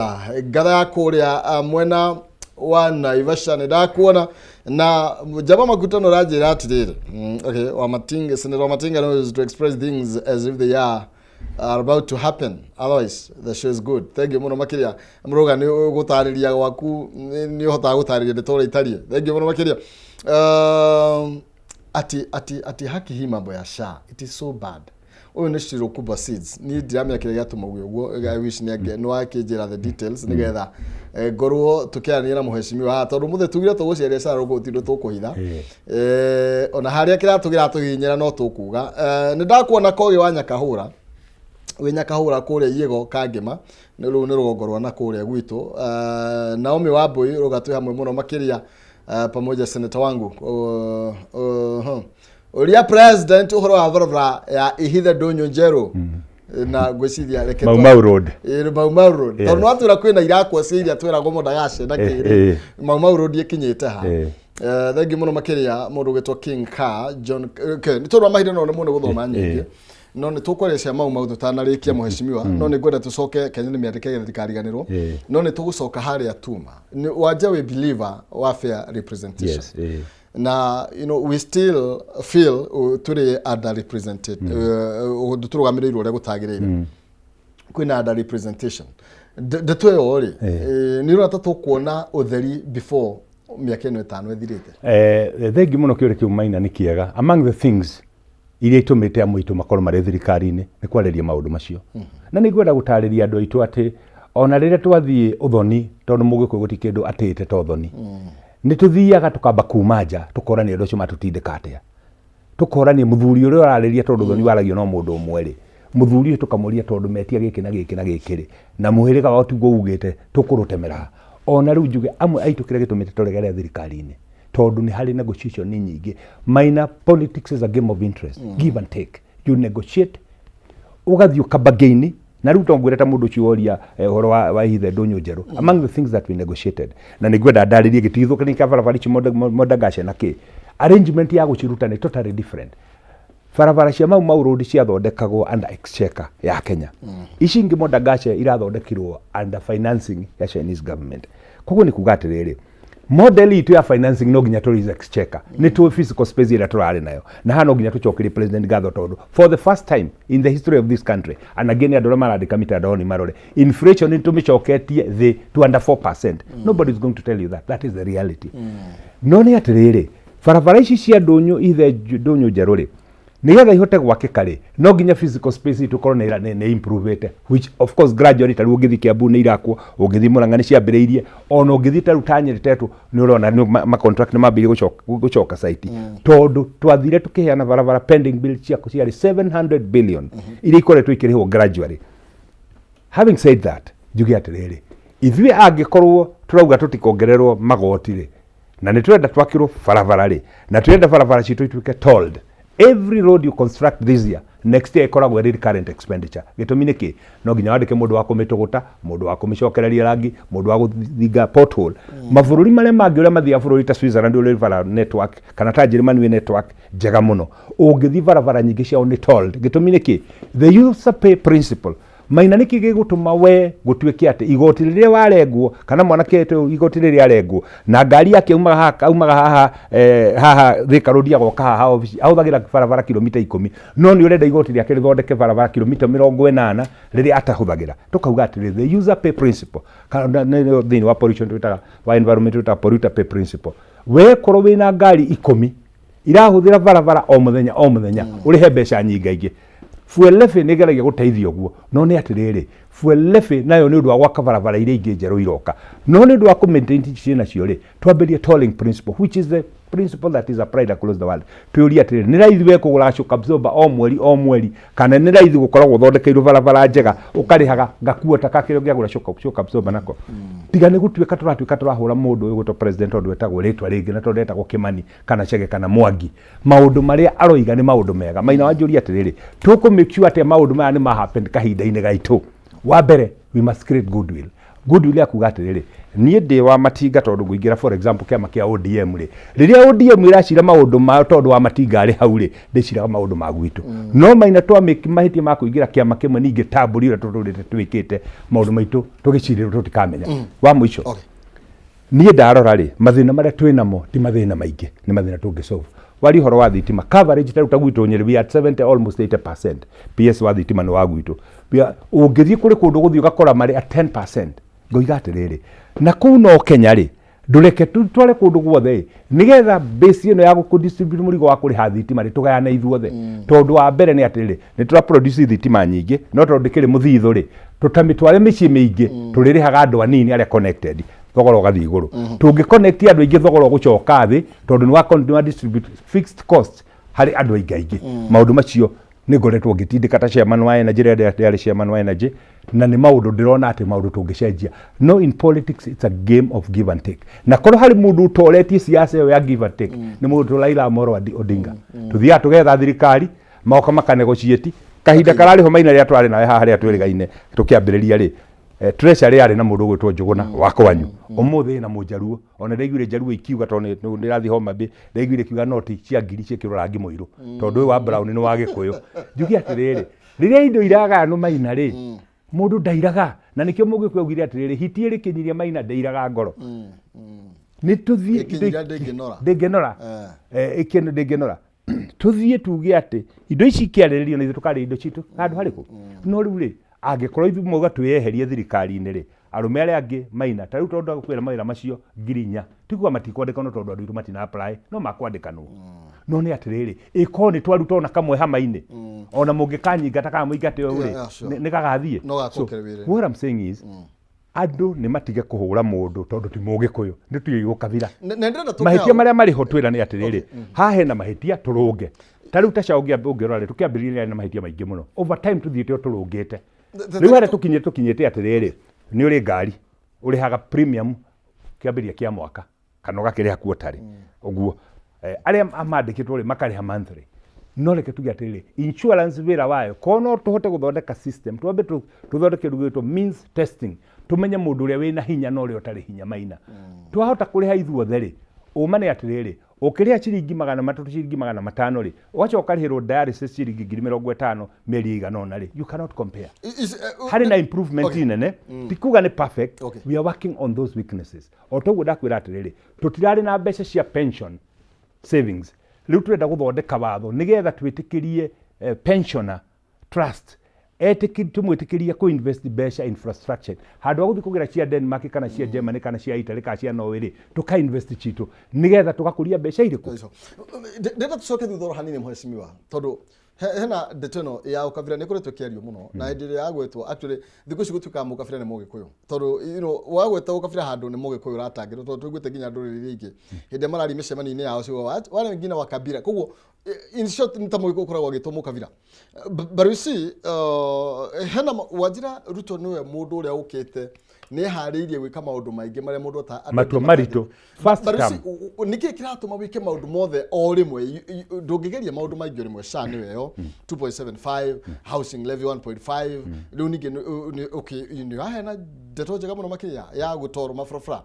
Ngatha ya kũrĩa mwena wa Naivasha nĩ ndakuona na Jaba Makutano ũranjĩra atĩrĩrĩ, okay, Wamatinga, Senator Wamatinga knows to express things as if they are about to happen, otherwise the show is good. Thank you mũno makĩria mũrũga nĩ gũtarĩria gwaku, nĩ ũhotaga gũtarĩria ndeto ũrĩa itariĩ. Thank you mũno makĩria. Ati haki hii mambo ya SHA, it is so bad. Ũyũ nĩ Shiro Kuba Seeds. Niĩ ndiramenya kĩrĩa gĩatũma uge ũguo. I wish nĩ nĩ wakĩnjĩra the details nĩgetha ngorwo tũkĩaranĩria na mũhecimiwa haha, tondũ mũthĩ tugire tũgũceria SHA rũkũ gũtirĩ tũkũhitha. Ona harĩa kĩratũ kĩratũhihinyĩra no tũkuga. Nĩ ndakuona Kogi wa Nyakahũra, wĩ Nyakahũra kũrĩa Iĩgo Kangĩma, nĩ rũu nĩ rũgongo rwa na kũrĩa gwitũ. Naomi Wambui rũga twĩ hamwe mũno makĩria, pamoja senator wangu. Ũria president ũhoro wa barabara ya Ihithe Ndũnyũ Njerũ na ngwĩciria reke Mau Mau Road. Ĩ, Mau Mau Road. Tondũ nĩwatwĩra kwĩna irakwa cia iria twĩragwo Modagashe na kĩrĩ Mau Mau Road ĩkinyĩte ha? Thengiũ mũno makĩria mũndũ ũgwĩtwo King Car John. Okay, nĩ tondũ wa mahinda no nemwo nĩ gũthoma nyingĩ, no nĩ tũkwaria cia Mau Mau tũtanarĩkia, mũhecimiwa, no nĩ ngwenda tũcoke Kenya nĩ mĩandĩke getha ndikariganĩrwo. No nĩ tũgũcoka harĩa tuma. Wanja wĩ believer wa fair representation. Yes. Na we still feel tũrĩ underrepresented, tũrũgamĩrĩirwo ũrĩa gũtagĩrĩire, kwĩna under representation. Ndeto ĩyo rĩ, nĩ ũrona ta tũkuona ũtheri before mĩaka ĩno 5 ĩthirĩte? Thengi mũno, kĩũria kĩu Maina nĩ kĩega. Among the things iria itũmĩte amwe aitũ makorwo marĩ thirikari-inĩ nĩ kwarĩria maũndũ macio, na nĩ ngwenda gũtarĩria andũ aitũ atĩ ona rĩrĩa twathiĩ ũthoni, tondũ mũgĩkũyũ gũtirĩ kĩndũ atĩte ta ũthoni, nĩ tũthiaga tũkamba kuma nja tũkorania andũ acio matũtindĩka atĩa, tũkorania mũthuri ũrĩa ũrarĩria, tondũ ũthoni waragio no mũndũ ũmwe rĩ, mũthuri ũyũ tũkamũria tondũ metia gĩkĩ na gĩkĩ na gĩkĩ rĩ, na mũhĩrĩga wao tiguo ugĩte tũkũrũtemera ha. Ona rĩu njuge amwe aitũ kĩrĩa gĩtũmĩte tũregere thirikari-inĩ tondũ nĩ harĩ negotiation nyingĩ. Maina, politics is a game of interest, give and take. You negotiate, ũgathiĩ ũkabagaini na rĩu tongwĩre ta mũndũ ũcio woria ũhoro wa Ihithe Ndũnyũ Njerũ. Among the things that we negotiated, na nĩ ngwenda ndarĩrie gĩtigithũkani kĩa barabara ici Modagashe na kĩ arrangement ya gũciruta nĩ totally different. Barabara cia Mau Mau Road ciathondekagwo under exchequer ya Kenya. Ici ingĩ Modagashe irathondekirwo under financing ya Chinese government. Koguo nĩ kuga atĩrĩrĩ, model itũ ya financing no nginya tũ exchequer nĩ tũ fiscal space ĩrĩa tũrarĩ nayo, na haha no nginya tũcokerie president ngatho tondũ for the first time in the history of this country, and again andũ arĩa marandĩka mitandaoni marore, inflation nĩ tũmĩcoketie thĩ to under 4%. Nobody is going to tell you that that is the reality. No nĩ atĩrĩrĩ, barabara ici cia Ndũnyũ Ithe Ndũnyũ Njerũ rĩ, nigetha ihote gwakĩka rĩ, no nginya physical space itũ ĩkorwo nĩ improvete, which of course gradually, ta rĩu ũngĩthiĩ Kiambu nĩ irakwo, ũngĩthiĩ Murang'a nĩ ciambĩrĩirie, ona ũngĩthiĩ ta rĩu ta Nyĩrĩ tetũ nĩ ũrona nĩ ma contract nĩ mambĩrĩirie gũcoka site, tondũ twathire tũkĩheana barabara pending bill ciako ciarĩ 700 billion iria ikoretwo ikĩrĩhwo gradually. Having said that, njuge atĩrĩrĩ, ithuĩ angĩkorwo tũrauga tũtikongererwo magoti rĩ, na nĩ tũrenda twakĩrwo barabara rĩ, na tũrenda barabara citũ ituĩke tolled, every road you construct this year, next year ĩkoragwo ĩrĩ current expenditure. Gĩtũmi nĩ kĩ? No nginya wandĩke mũndũ wa kũmĩtũgũta, mũndũ wa kũmĩcokereria rangi, mũndũ wa gũthinga pothole. Mabũrũri marĩa mangĩ ũrĩa mathiaga, bũrũri ta Switzerland ũrĩ bara network, kana ta Germany wĩ network njega mũno, ũngĩthiĩ barabara nyingĩ ciao nĩ tolled. Gĩtũmi nĩ kĩ? The user pay principle. Maina, nĩkĩ gĩgũtũma we gũtuĩke atĩ igoti rĩrĩa warengwo kana mwanake igoti rĩrĩa arengwo na ngari yake aumaga haha Thika Road agoka haha obici ahũthagĩra barabara kilomita 10, no nĩ ũrenda igoti rĩake rĩthondeke barabara kilomita 80 rĩrĩa atahũthagĩra? Tũkauga atĩrĩ, the user pay principle, kana thĩinĩ wa pollution twĩtaga, wa environment twĩtaga polluter pay principle. We korwo wĩna ngari 10 irahũthĩra barabara o mũthenya o mũthenya, ũrĩhe mbeca nyingaingĩ. Fuel levy nĩ ĩgeragia gũteithia ũguo, no nĩ atĩrĩrĩ, fuel levy nayo nĩ ũndũ wa gwaka barabara iria ingĩ njerũ iroka, no nĩ ũndũ wa kũ maintain ciĩ nacio rĩ, twambĩrie tolling principle, which is the principle that is applied across the world. Twĩũrie atĩrĩrĩ, nĩ raithi we kũgũra shock absorber o mweri o mweri, kana nĩ raithi gũkoragwo ũthondekeirwo barabara njega ũkarĩhaga gakuota ka kĩrĩa ũngĩagũra shock absorber nako? Tiga nĩ gũtuĩka tũratuĩka tũrahũra mũndũ ũyũ gwĩtwo president tondũ etagwo rĩtwa rĩngĩ na tondũ etagwo Kĩmani kana Chege kana Mwangi. Maũndũ marĩa aroiga nĩ maũndũ mega. Maina, wanjũria atĩrĩrĩ, tũkũ make sure atĩa maũndũ maya nĩ ma happen kahinda-inĩ gaitũ? Wa mbere, we must create goodwill. Goodwill ya kuga atĩrĩrĩ, niĩ ndĩ wa Matinga tondũ ngũingĩra, for example, kĩama kĩa ODM rĩ, rĩrĩa ODM ĩracira maũndũ mao tondũ wa Matinga arĩ hau rĩ, ndĩciraga maũndũ ma gwitũ. No Maina twa mahĩtia ma kũingĩra kĩama kĩmwe ningĩ tambũri ũrĩa tũtũrĩte twĩkĩte maũndũ maitũ tũgĩcirĩrwo tũtikamenya. Wa mũico, niĩ ndarora rĩ, mathĩna marĩa twĩ namo ti mathĩna maingĩ, nĩ mathĩna tũngĩ solve. Waria ũhoro wa thitima coverage, ta rĩu ta gwitũ Nyĩrĩ we are at 70, almost 80%. PS wa thitima nĩ wa gwitũ. Ũngĩthiĩ kũrĩ kũndũ gũthiĩ ũgakora marĩ at 10%. Ngoiga atĩrĩrĩ, na kũu no Kenya rĩ, ndũreke tware kũndũ guothe ĩ, nĩgetha base ĩno ya gũkũ distribute mũrigo wa kũrĩha thitima rĩ, tũgayane ithuothe. Tondũ wa mbere nĩ atĩrĩrĩ, nĩ tũra produce thitima nyingĩ, no tondũ ndĩkĩrĩ mũthithũ rĩ, tũtamĩtware mĩciĩ mĩingĩ, tũrĩrĩhaga andũ anini arĩa connected, thogora ũgathiĩ igũrũ. Tũngĩ connect andũ aingĩ, thogora ũgũcoka thĩ, tondũ nĩ wa distribute fixed cost harĩ andũ aingĩ aingĩ. Maũndũ macio nĩ ngoretwo ngĩtindĩka ta chairman wa energy rĩrĩa ndĩarĩ chairman wa energy, na nĩ maũndũ ndĩrona atĩ maũndũ tũngĩcenjia. No in politics it's a game of give and take, na korwo harĩ mũndũ ũtoretie siasa ĩyo ya give and take, nĩ mũndũ Raila Amolo Odinga. Tũthiaga tũgetha thirikari, magoka makanegotiate kahinda kararĩ ho. Maina, rĩrĩa twarĩ nawe haha, harĩa twĩrĩgaine tũkĩambĩrĩria rĩ, treasury yarĩ na mũndũ ũgwĩtwo Njũgũna wa kwanyu. Ũmũthĩ na mũnjaruo. Ona ndaiguire njaruo ikiuga, tondũ ndĩrathiĩ Homa Bay, ndaiguire ikiuga noti cia ngiri ciĩkĩrwo rangi mũirũ, tondũ ũyũ wa brown nĩ wa Gĩkũyũ. Njuge atĩrĩrĩ, rĩrĩa indo iragayanwo, Maina rĩ, mũndũ ndairaga, na nĩkĩo Mũgĩkũyũ augire atĩrĩrĩ, hiti ĩrĩ kĩnyiria, Maina, ndairaga ngoro. Nĩ tũthiĩ. Ĩkĩnyiria ndĩngĩnora. Ndĩngĩnora. Ĩkĩno ndĩngĩnora. Tũthiĩ tuge atĩ indo ici ikĩarĩrĩrio na ithuĩ tũkarĩa indo citũ handũ harĩkũ. No rĩu rĩ, angĩkorwo ithuĩ mwauga twĩyeherie thirikari-inĩ rĩ, arũme arĩa angĩ, Maina, ta rĩu tondũ kwĩra mawĩra macio 4,000, ti kuga matikwandĩkanwo, tondũ andũ aitũ matina apply, no makwandĩkanwo. No nĩ atĩrĩrĩ, ĩkorwo nĩ twaruta ona kamwe hama-inĩ, ona mũngĩkanyingata kana mũingate ũyũ rĩ, nĩ gagathiĩ. No So, gacoke wĩra. what I'm saying is, andũ nĩ matige kũhũra mũndũ tondũ ti Mũgĩkũyũ. Nĩ tuge ũkabira. Na ndĩrenda tũke Mahĩtia hau. marĩa marĩ ho twĩra nĩ atĩrĩrĩ, haha hena mahĩtia, tũrũnge. Ta rĩu ta SHA, ũngĩrora rĩ, tũkĩambĩrĩria na mahĩtia maingĩ mũno. Over time tũthiĩte o tũrũngĩte. Rĩu harĩa tũkinyĩte atĩrĩrĩ, nĩ ũrĩ ngari ũrĩhaga premium kĩambĩrĩria kĩa mwaka kana ũgakĩrĩha quarterly ũguo. Arĩa mandĩkĩtwo rĩ, makarĩha monthly. No reke tuge atĩrĩrĩ, insurance wĩra wayo, korwo no tũhote gũthondeka system, twambe tũthondeke ũndũ gwĩtwo means testing, tũmenye mũndũ ũrĩa wĩna hinya na ũrĩa ũtarĩ hinya. Maina, twahota kũrĩha ithuothe rĩ, ũma nĩ atĩrĩrĩ, ũkĩrĩha ciringi 300, ciringi 500 rĩ, ũgacoka ũkarĩhĩrwo dialysis ciringi 50,000 mĩeri ĩigana ũna rĩ, you cannot compare. Harĩ na improvement nene, ti kuga nĩ perfect. We are working on those weaknesses. O toguo ndakwĩra atĩrĩrĩ, tũtirarĩ na mbeca cia pension savings. Rĩu tũrenda gũthondeka watho nĩgetha twĩtĩkĩrie pensioner trust tũmwĩtĩkĩrie kũ invest mbeca infrastructure, handũ ha gũthiĩ kũgĩra cia Denmark kana cia Germany kana cia Italy kana cia Norway rĩ, tũka invest citũ nĩgetha tũgakũria mbeca irĩkũ. Ico. Ndĩrenda tũcoke thutha oro hanini, mheshimiwa, tondũ hena ndeto ĩno ya ũkabira nĩ ĩkoretwo ĩkĩario mũno, na hĩndĩ ĩrĩa yagwetwo, actually thikũ ici gũtuĩkaga mũkabira nĩ Mũgĩkũyũ, tondũ wagweta ũkabira handũ nĩ Mũgĩkũyũ ũratangĩrwo, tondũ tũiguĩte nginya ndũrĩrĩ iria ingĩ hĩndĩ ĩrĩa mararia mĩcemanio-inĩ yao ciuga wale wengine wa kabila. Koguo in short nĩ ta Mũgĩkũyũ ũkoragwo agĩtwo mũkabira. But you see, hena wanjĩra Ruto nĩwe mũndũ ũrĩa ũkĩte nĩ eharĩirie gwĩka maũndũ maingĩ marĩa mũndũ andũ Matua aingĩ maritũ. First But you term. see, nĩkĩ kĩratũma wĩke maũndũ mothe o rĩmwe? Ndũngĩgeria maũndũ maingĩ o rĩmwe. SHA nĩyo ĩyo 2.75, housing levy 1.5. Rĩu ningĩ okay, nĩ ũraheana ndeto njega mũno makĩria ya gũtwarwo mabarabara.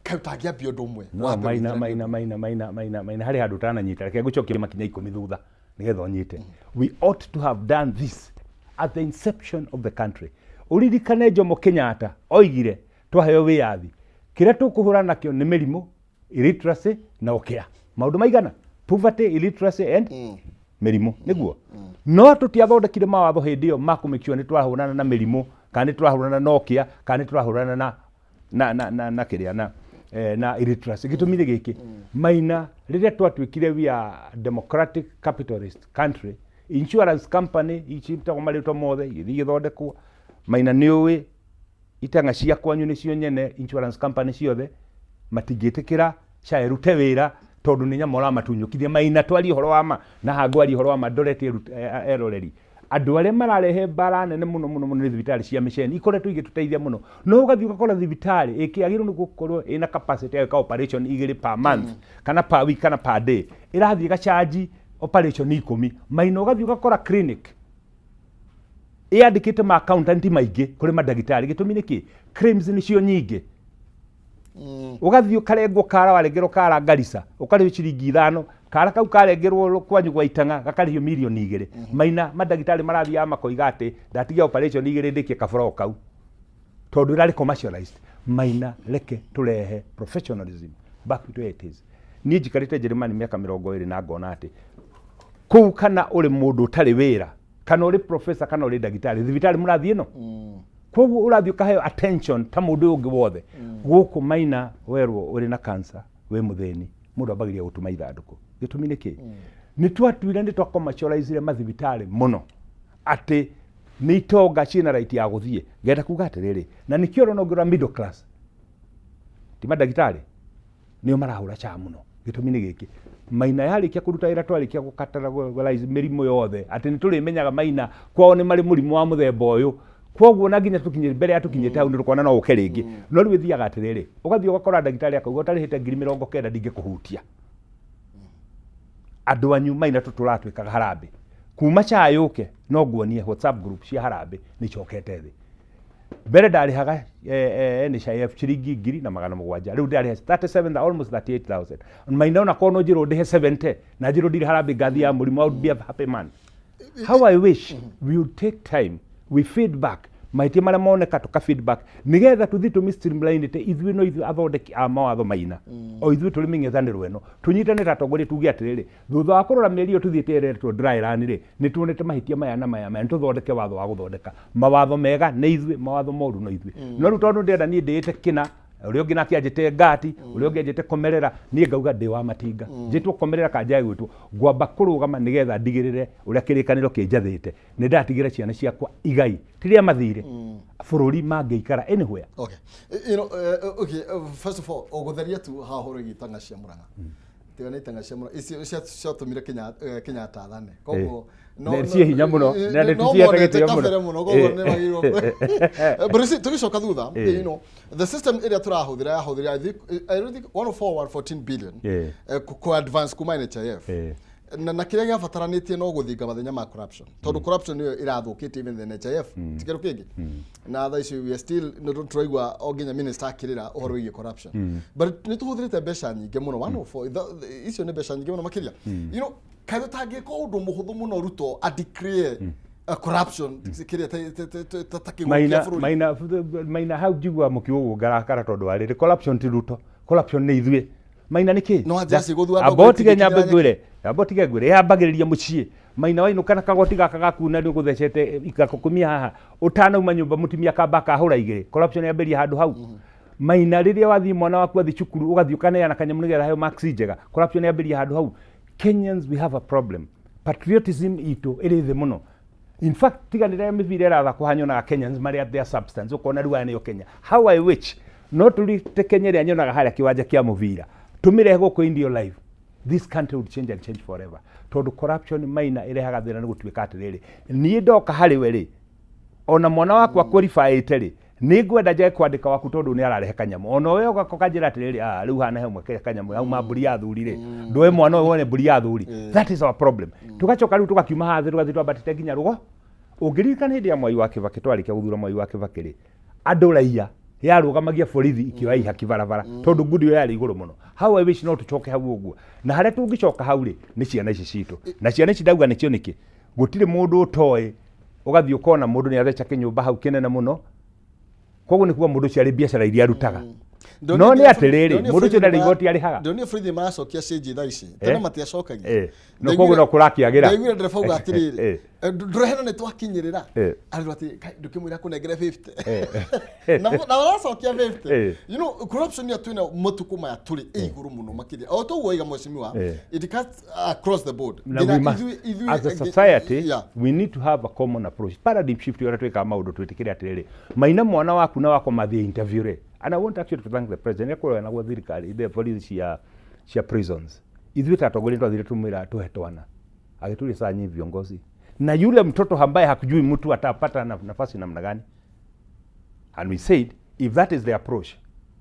Kaĩ ũtangĩambia ũndũ ũmwe? No. Wambe Maina, ũthire. Maina, Maina, Maina, Maina, Maina, harĩ handũ ũtananyita. Reke ngũcokie makinya 10 thutha nĩgetha ũnyite. We ought to have done this at the inception of the country. Ũririkane Jomo Kenyatta oigire twaheo wĩyathi, kĩrĩa tũkũhũrana nakĩo nĩ mĩrimũ, illiteracy na ũkĩa. Maũndũ maigana? Poverty, illiteracy and mĩrimũ. Nĩguo no tũtiathondekire mawatho hĩndĩ ĩyo ma kũ make sure nĩ tũrahũrana na mĩrimũ, kana nĩ tũrahũrana na ũkĩa, kana nĩ tũrahũrana na kĩrĩa na illiteracy. Gĩtũmi nĩ gĩkĩ, Maina, rĩrĩa twatuĩkire we are democratic capitalist country, insurance company ici itagwo marĩtwa mothe igĩthiĩ igĩthondekwo. Maina, nĩ ũĩ itang'a cia kwanyu nĩcio nyene insurance company ciothe, matingĩtĩkĩra SHA ĩrute wĩra tondũ nĩ nyama ũramatunyũkithia. Maina, twarie ũhoro wa ma, na haha ngwaria ũhoro wa ma ndorete eroreri. Andũ arĩa mararehe mbara nene mũno mũno mũno nĩ thibitarĩ cia mĩceni. Ikoretwo igĩtũteithia mũno, no ũgathiĩ ũgakora thibitarĩ ĩkĩagĩrĩirwo nĩ gũkorwo ĩna capacity ya gwĩka operation igĩrĩ per month kana per week kana per day, ĩrathiĩ ĩgacanji operation 10. Maina, ũgathiĩ ũgakora clinic ĩyandĩkĩte ma accountant maingĩ kũrĩ mandagĩtarĩ. Gĩtũmi nĩ kĩ? Claims nĩcio nyingĩ. Ũgathiĩ ũkarengwo kara, warengerwo kara Garissa ũkarĩhio ciringi 5, kara kau karengerwo kwanyu gwa Itang'a gakarĩhio mirioni 2. Maina, mandagĩtarĩ marathiaga makoiga atĩ ndatigia operation 2 ndĩkie kaboro kau tondũ ĩrarĩ commercialized. Maina, reke tũrehe professionalism back to where it is. Niĩ njikarĩte Njĩrĩmani mĩaka 20 na ngona atĩ kũu kana ũrĩ mũndũ ũtarĩ wĩra, kana ũrĩ professor, kana ũrĩ ndagĩtarĩ, thibitarĩ mũrathiĩ ĩno, koguo ũrathiĩ ũkaheo attention ta mũndũ ũyũ ũngĩ wothe. Gũkũ, Maina, werwo ũrĩ na cancer wĩ mũthĩni, mũndũ ambagĩria gũtuma ithandũkũ. Gĩtũmi nĩ kĩ? Nĩ twatuire nĩ twa commercializire mathibitarĩ mũno atĩ nĩ itonga ciĩna right ya gũthiĩ. Ngenda kuga atĩrĩrĩ, na nĩkĩo ũrona ũngĩrora middle class ti mandagĩtarĩ nĩo marahũra SHA mũno. Gĩtũmi nĩ gĩkĩ, Maina, yarĩkia kũruta wĩra, twarĩkia gũcategorize mĩrimũ yothe atĩ nĩ tũrĩmenyaga Maina kwao nĩ marĩ mũrimũ wa mũthemba ũyũ, koguo na nginya tũkinye mbere ya tũkinyĩte hau nĩ tũkona no ũke rĩngĩ. No rĩu ĩthiaga atĩrĩrĩ, ũgathiĩ ũgakora ndagĩtarĩ akauga ũtarĩhĩte 90,000 ndingĩkũhutia. Andũ anyu, Maina, tũtũratwĩkaga harambĩ kuma SHA yũke. No nguonie WhatsApp group cia harambĩ nĩ icokete thĩ. Mbere ndarĩhaga NHIF ciringi 1700, rĩu ndĩrarĩha 37, almost 38,000. Maina, ona korwo no njĩrwo ndĩhe 70 na njĩrwo ndirĩ harambĩ ngathiaga mũrimũ, I would be a happy man. How I wish we would take time, we feedback mahĩtia marĩa moneka, tũka feedback nĩgetha tũthiĩ tũmi streamline te ithuĩ no ithuĩ athondeki a mawatho, Maina, o ithuĩ tũrĩ mĩng'ethanĩro ĩno tũnyitane ta atongoria, tuge atĩrĩrĩ, thutha wa kũrora mĩeri ĩyo tũthiĩte ĩretwo dry run rĩ, nĩ tuonete mahĩtia maya na maya maya, nĩ tũthondeke watho wa gũthondeka mawatho mega nĩ ithuĩ, mawatho moru no ithuĩ. No rĩu tondũ ndĩrenda niĩ ndĩĩte kĩna, ũrĩa ũngĩ nake anjĩte ngati, ũrĩa ũngĩ anjĩte komerera, niĩ ngauga ndĩ wa matinga, njĩtwo komerera kanjage gwĩtwo, ngwamba kũrũgama nĩgetha ndigĩrĩre ũrĩa kĩrĩkanĩro kĩnjathĩte nĩ ndatigĩra ciana ciakwa igai ti rĩa mathirĩ bũrũri mangĩikara anywhere. Okay. Okay, first of all, ũgũtheria tu haha ũhoro wĩgiĩ itang'a cia Mũrang'a. Tiga nĩ itang'a cia Mũrang'a. Icio ciatũmire Kenyatta athane. Koguo Nĩ ciĩ hinya mũno, na nĩ no tũciĩte monete gĩtĩo mũno. Kabere mũno, koguo nĩ magĩrĩirwo. But you see, tũgĩcoka thutha, the system ĩrĩa tũrahũthĩra yahũthĩra, I really think 104 114 billion ku advance kuma NHIF. Na kĩrĩa gĩabataranĩtie no gũthinga mathenya ma corruption, tondũ corruption nĩyo ĩrathũkĩtie even the NHIF, ti kĩndũ kĩngĩ. Na thaa ici we are still nĩ tũraigua o nginya minister akĩrĩra ũhoro wĩgiĩ corruption, but nĩ tũhũthĩrĩte mbeca nyingĩ mũno, 104 icio nĩ mbeca nyingĩ mũno makĩria. Kaĩ tũtangĩka ũndũ mũhũthũ mũno, Ruto a declare corruption kĩrĩa ta kĩgũkũ kĩa Maina, bũrũri? Maina, Maina, hau njiguaga mũkiuga ũguo ngarakara, tondũ wa rĩrĩ, corruption ti Ruto, corruption nĩ ithuĩ, Maina. Nĩ kĩ? No anja cigũthua Amba andũ ũtige nyambe itingĩkinyĩra. Ngwĩre, amba ũtige ngwĩre, yambagĩrĩria mũciĩ, Maina. Wainũka na kagoti gaka gaku na nĩ ũgũthecete igakũkumia haha, ũtanauma nyũmba mũtumia akamba akahũra igĩrĩ. Corruption yambĩrĩria handũ hau, Maina. Rĩrĩa wathiĩ mwana waku athiĩ cukuru, ũgathiĩ ũkaneana kanyamũ nĩgetha aheo marks njega, corruption yambĩrĩria handũ hau. Kenyans, we have a problem. Patriotism itũ ĩrĩ thĩ mũno. In fact, tiga rĩrĩa mĩbira ĩrathakwo haha nyonaga Kenyans marĩ at their substance, ũkona rĩu aya nĩo Kenya. How I wish no tũrute Kenya ĩrĩa nyonaga harĩa kĩwanja kĩa mũbira, tũmĩrehe gũkũ in real life, this country would change and change forever, tondũ corruption, Maina, ĩrehaga thĩna. Nĩ gũtuĩka atĩrĩrĩ, niĩ ndoka harĩ we rĩ, ona mwana wakwa qualifyĩte rĩ, nĩ ngwenda njage kwandĩka waku tondũ nĩ ararehe kanyamũ. Ona we ũgaka ũkanjĩra atĩrĩrĩ, ah, rĩu hana he ũmwe kanyamũ hauma mbũri ya thuri rĩ, ndũe mwana ũyũ wone mbũri ya thuri. That is our problem. Tugacoka rĩu tũgakiuma haha thĩ, tũgathiĩ twambatĩte nginya rũgo. Ũngĩririkana hĩndĩ ya Mwai wa Kĩbakĩ, twarĩkia gũthura Mwai wa Kĩbakĩ rĩ, andũ raia yarũgamagia borithi ikĩoya ihaki barabara tondũ ngundi ĩyo yarĩ igũrũ mũno. How I wish no tũcoke hau ũguo. Na harĩa tũngĩcoka hau rĩ, nĩ ciana ici citũ. Na ciana ici ndauga nĩcio nĩkĩ? Gũtirĩ mũndũ ũtoĩ. Ũgathiĩ ũkona mũndũ nĩ atheca kĩnyũmba hau kĩnene mũno, koguo nĩ kuga mũndũ ũcio arĩ biacara iria arutaga. No nĩ atĩrĩrĩ, mũndũ ũcio ndarĩ igoti arĩhaga. Ndonire borithi maracokia cĩnji thaa ici, tene matiacokagia. No koguo no kũrakĩagĩra. Ndaiguire ndereba auga atĩrĩrĩ, "Ndũrehena nĩ twakinyĩrĩra." Arirwo atĩ, "Kai, ndũkĩmwĩra kũnengere 50 na maracokia 50." Corruption ĩyo twĩna matukũ maya tũrĩ ĩ igũrũ mũno makĩria, o toguo oiga mheshimiwa. It cuts across the board. Na Nginya we must, as a society, we need to have a common approach, paradigm shift ũrĩa twĩkaga maũndũ. Twĩtĩkĩre atĩrĩrĩ, Maina, mwana waku na wakwa mathiĩ interview rĩ, and I want actually to thank the president nĩ kũrora gwa thirikari, the police cia prisons. Ithuĩ ta atongoria twathire tumwĩra tũhe twana, agĩturia saa nyinyi viongozi, na yule mtoto ambaye hakujui mtu atapata na nafasi namna gani? And we said if that is the approach,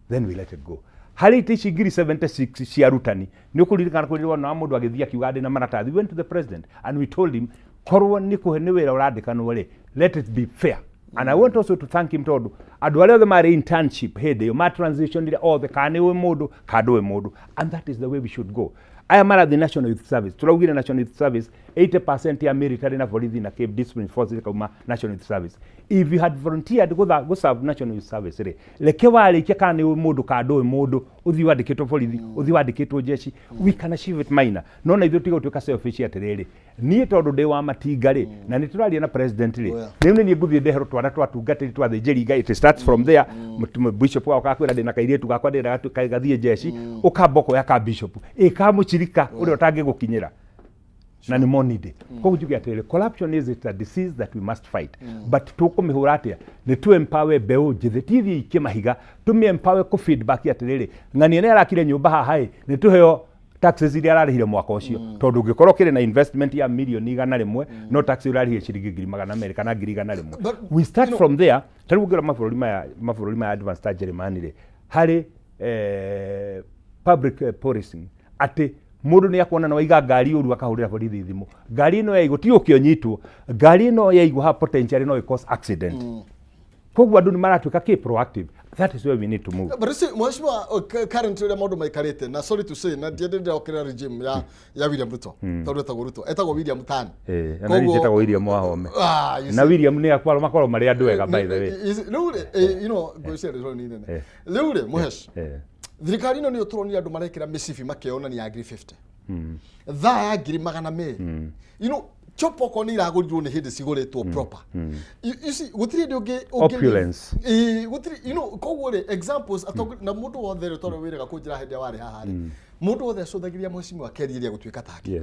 then we let it go. Harĩ itĩ ici 76,000 cia arutani, nĩ ũkũririkana kwĩrĩrwo na mũndũ agĩthiĩ akiuga ndĩ na maratathi. We went to the president and we told him korwo nĩ kũhe nĩ wĩra ũrandĩkanwo rĩ, let it be fair. And I want also to thank him tondũ andũ arĩa othe marĩ internship hĩndĩ ĩyo ma transitionire othe, kana nĩ ũĩ mũndũ kana ndũĩ mũndũ, and that is the way we should go. Aya marathiĩ National Youth Service, tũraugire National Youth Service 80% ya military na borithi na kĩ discipline forces ikauma National Youth Service. If you had volunteered gũtha gũserve National Youth Service rĩ, reke warĩkia, kana nĩ ũĩ mũndũ kana ndũĩ mũndũ, ũthiĩ wandĩkĩtwo borithi, ũthiĩ wandĩkĩtwo jeshi. We can achieve it, Maina, no na ithuĩ tiga gũtuĩka selfish. Atĩrĩrĩ, niĩ tondũ ndĩ wa matinga rĩ, na nĩ tũraria na president rĩ, rĩu nĩ niĩ ngũthiĩ ndeherwo twana twa tungatĩri twa thĩnjĩri Ngai. It starts from there. Bishop wao kakwĩra ndĩna kairĩtu gakwa ndĩrenda gathiĩ jeshi, ũkamba ũkoya ka bishop ĩ ka mũchirika ũrĩa ũtangĩgũkinyĩra na nĩ monide. Koguo njuge atĩrĩrĩ, corruption is it a disease that we must fight, but tũkũmĩhũra atĩa? Nĩ tũ empower mbeũ njĩthĩ, ti ithiĩ ikie mahiga, tũmĩ empower kũ feedback atĩrĩrĩ, ng'ania nĩ arakire nyũmba haha ĩ, nĩ tũheo taxes iria ararĩhire mwaka ũcio, tondũ ũngĩkorwo ũkĩrĩ na investment ya mirioni 100, no tax ũrarĩhire ciringi 200,000 kana 100,000. But, We start from there. Ta rĩu ũngĩrora mabũrũri maya advanced ta Germany rĩ, harĩ public policing, atĩ mũndũ nĩ akuona na waiga ngari ũru, akahũrĩra borithi thimũ, ngari ĩno yaigwo ti ũkĩ ũnyitwo, ngari ĩno yaigwo ha potentially no ĩ cause accident. Koguo andũ nĩ maratuĩka kĩ proactive. That is where we need to move. But see, mheshimiwa, current ũrĩa maũndũ maikarĩte, na sorry to say, na ndiendete ndĩrokĩrĩra regime ya William Ruto, tondũ etagwo Ruto, etagwo William Tan. Eh, na niĩ njĩtagwo William Wahome. Ah, you Na see. William nĩ akwaro makorwo marĩ andũ ega, by the way. Rĩu rĩ, ngwĩciria rĩtwa nĩ inene. Rĩu rĩ, mũhesh, thirikari ĩno nĩyo tũronire andũ marekĩra mĩcibi makĩonania ya 50,000, thaa ya 200,000, chopo okorwo nĩ iragũrirwo nĩ hĩndĩ cigũrĩtwo proper. You see, gũtirĩ hĩndĩ ũngĩ Opulence. Ĩĩ, gũtirĩ, koguo rĩ, examples atongoria na mũndũ wothe rĩ, tondũ wĩrĩga kũnjĩra hĩndĩ ĩrĩa warĩ haha rĩ, mũndũ wothe acũthagĩria mheshimiwa Kerĩ ĩrĩa gũtuĩka take.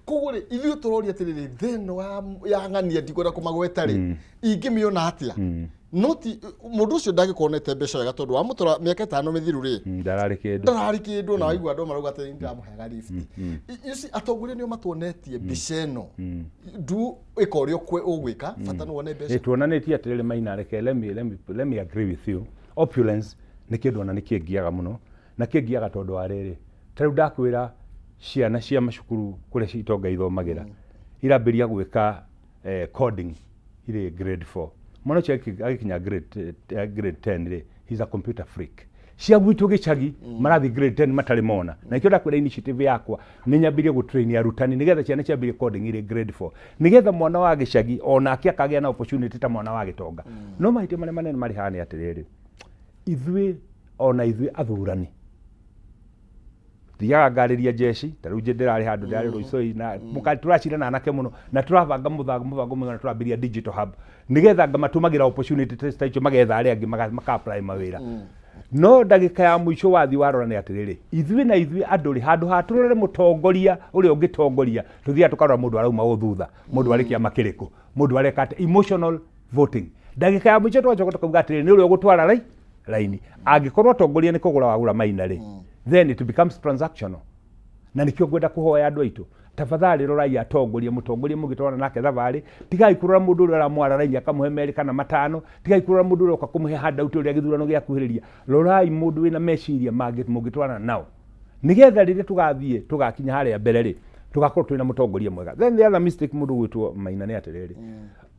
Koguo rĩ, ithuĩ tũroria atĩrĩrĩ, thĩno ya ng'ania, ndikwenda kũmagweta rĩ, ingĩmĩona atĩa? No ti mũndũ ũcio ndangĩkorwo nete mbeca wega, tondũ wamũtwara mĩaka 5 mĩthiru rĩ, Ndararĩ kĩndũ. Ndararĩ kĩndũ, na waigua andũ marauga atĩ ndĩramũheaga lift. You see, atongoria nĩo matuonetie mbica ĩno ndu ĩka ũrĩa ũgwĩka, bata nĩ wone mbeca. Ĩ, tuonanĩtie atĩrĩrĩ, Maina, reke let me agree with you. Opulence nĩ kĩndũ ona nĩ kĩngiaga mũno, na kĩngiaga tondũ wa rĩrĩ, ta rĩu ndakwĩra ciana cia macukuru kũrĩa itonga ithomagĩra irambĩria gwĩka coding irĩ grade 4. Mwana ũcio agĩkinya grade 10 rĩ, he's a computer freak. Cia gwitũ gĩcagi marathiĩ grade 10 matarĩ mona. Na ikĩo ndakwĩra, initiative yakwa nĩ nyambirie gũtrain arutani nĩgetha ciana ciambĩrie coding irĩ grade 4, nĩgetha mwana wa gĩcagi onake akagĩa na opportunity ta mwana wa gĩtonga. No mahĩtia marĩa manene marĩ haha nĩ atĩrĩrĩ, ithuĩ ona ithuĩ athurani thiaga ngarĩria jeshi. Ta rĩu ndĩrarĩ handũ, ndĩrarĩ Rũicoi na tũracira na anake mũno, na tũrabanga mũbango mwega, na tũrambĩrĩria digital hub nĩgetha ngamatũmagĩra opportunity ta icio, magetha arĩa angĩ maka apply mawĩra. No ndagĩka ya mũico wathiĩ warora nĩ atĩrĩrĩ, ithuĩ na ithuĩ andũ rĩ, handũ ha tũrore mũtongoria ũrĩa ũngĩtongoria, tũthiaga tũkarora mũndũ arauma ũ thutha, mũndũ arĩ kĩama kĩrĩkũ, mũndũ areka atĩa. Emotional voting. Ndagĩka ya mũico tũgacoka tũkauga atĩrĩrĩ, nĩ ũrĩa ũgũtwara raini. Angĩkorwo atongoria nĩ kũgũra wagũra, Maina rĩ, then it becomes transactional. Na nĩkĩo ngwenda kũhoya andũ aitũ, tafadhali rorai atongoria, mũtongoria mũngĩtwarana nake thabarĩ. Tigai kũrora mũndũ ũrĩa ũramwara raini akamũhe merĩ kana matano. Tigai kũrora mũndũ ũrĩa ũka kũmũhe handout ũrĩa gĩthurano gĩakuhĩrĩria. Rorai mũndũ wĩna meciria mangĩ mũngĩtwarana nao, nĩgetha rĩrĩa tũgathiĩ tũgakinya harĩa mbere rĩ, tũgakorwo twĩna mũtongoria mwega. Then the other mistake, mũndũ gwĩtwo Maina, nĩ atĩrĩrĩ,